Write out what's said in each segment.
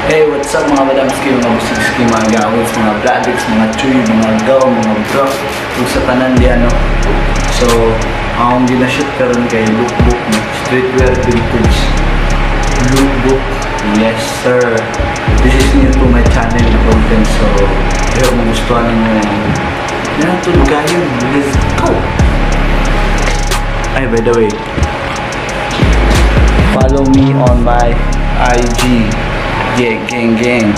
Hey, what's up, mga madamski, mga busigski, mga gawins, mga bladix, mga chuy, mga gaw, mga bro, ug sa tanan di ano. So, akong ginashoot karon kay lookbook, no? Streetwear vintage lookbook. Yes, sir. This is new to my channel na content, so I hope magustuhan ninyo. Yan, tulog. Let's go! Ay, by the way, follow me on my IG. Yeah, gang gang.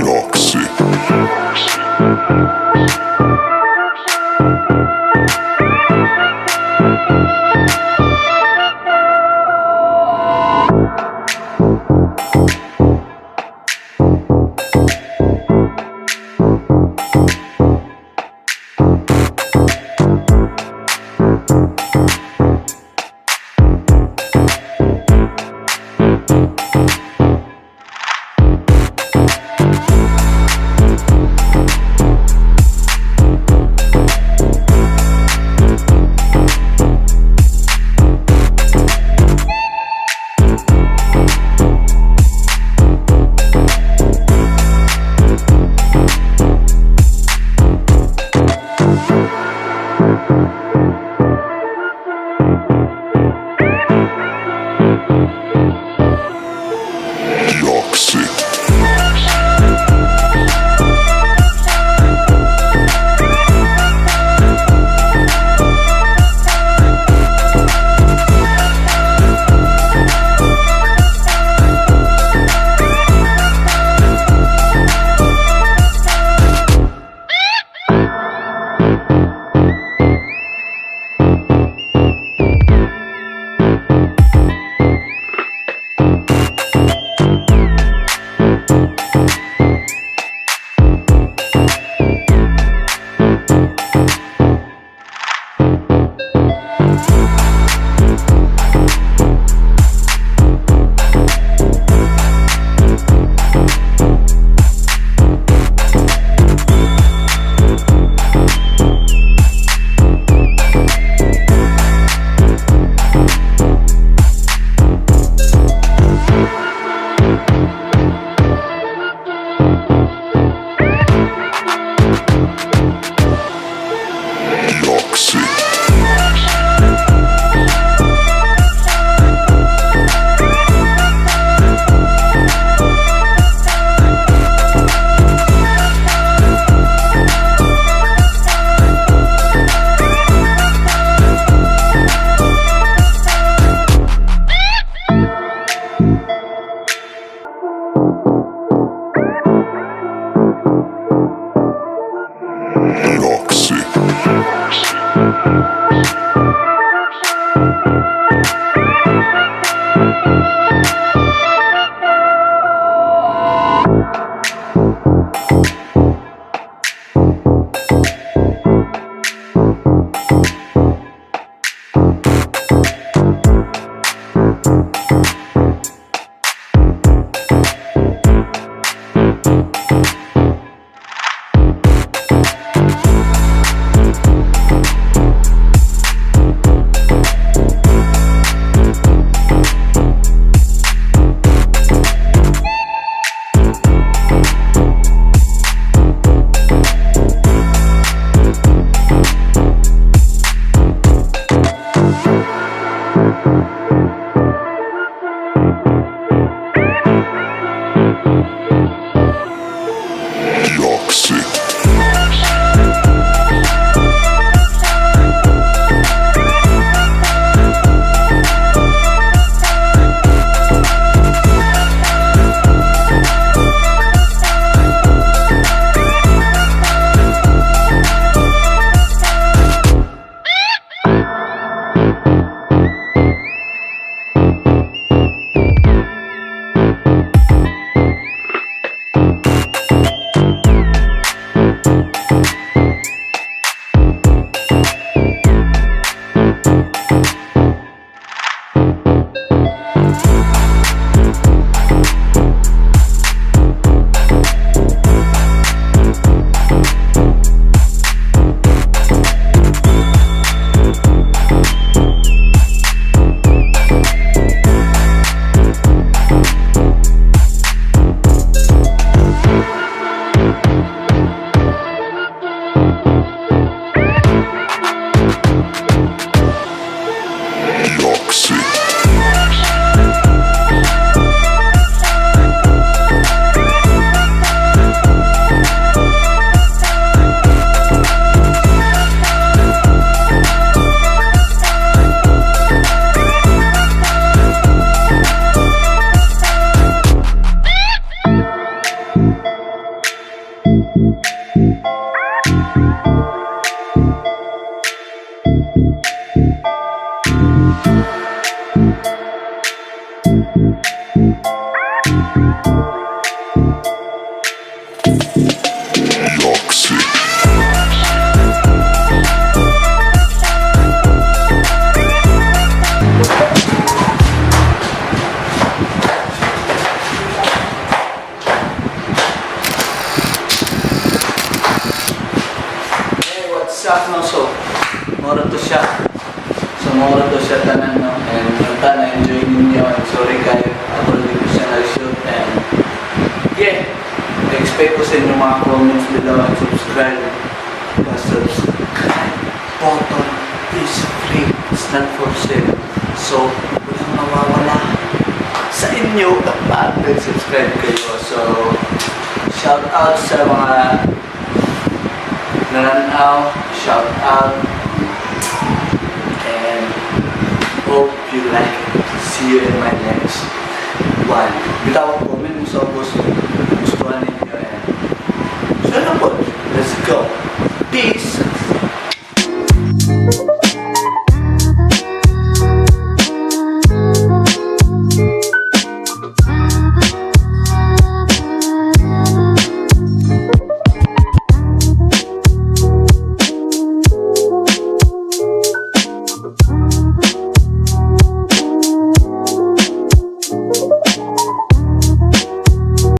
Roxy. Yoxi. Hey, what's up, no? So, mao ra to siya. So, mao ra to siya tanan, no? And unta na enjoy ninyo. And sorry kayo. Ako rin ko siya nag-shoot. And, yeah. Expect ko sa inyo mga comments below and subscribe. The subscribe button is free. It's not for sale. So, walang mawawala sa inyo kapag nag-subscribe kayo. So, shout out sa mga nananaw, shout out, and hope you like it. See you in my next one. Bitaw comment mo sa ubos.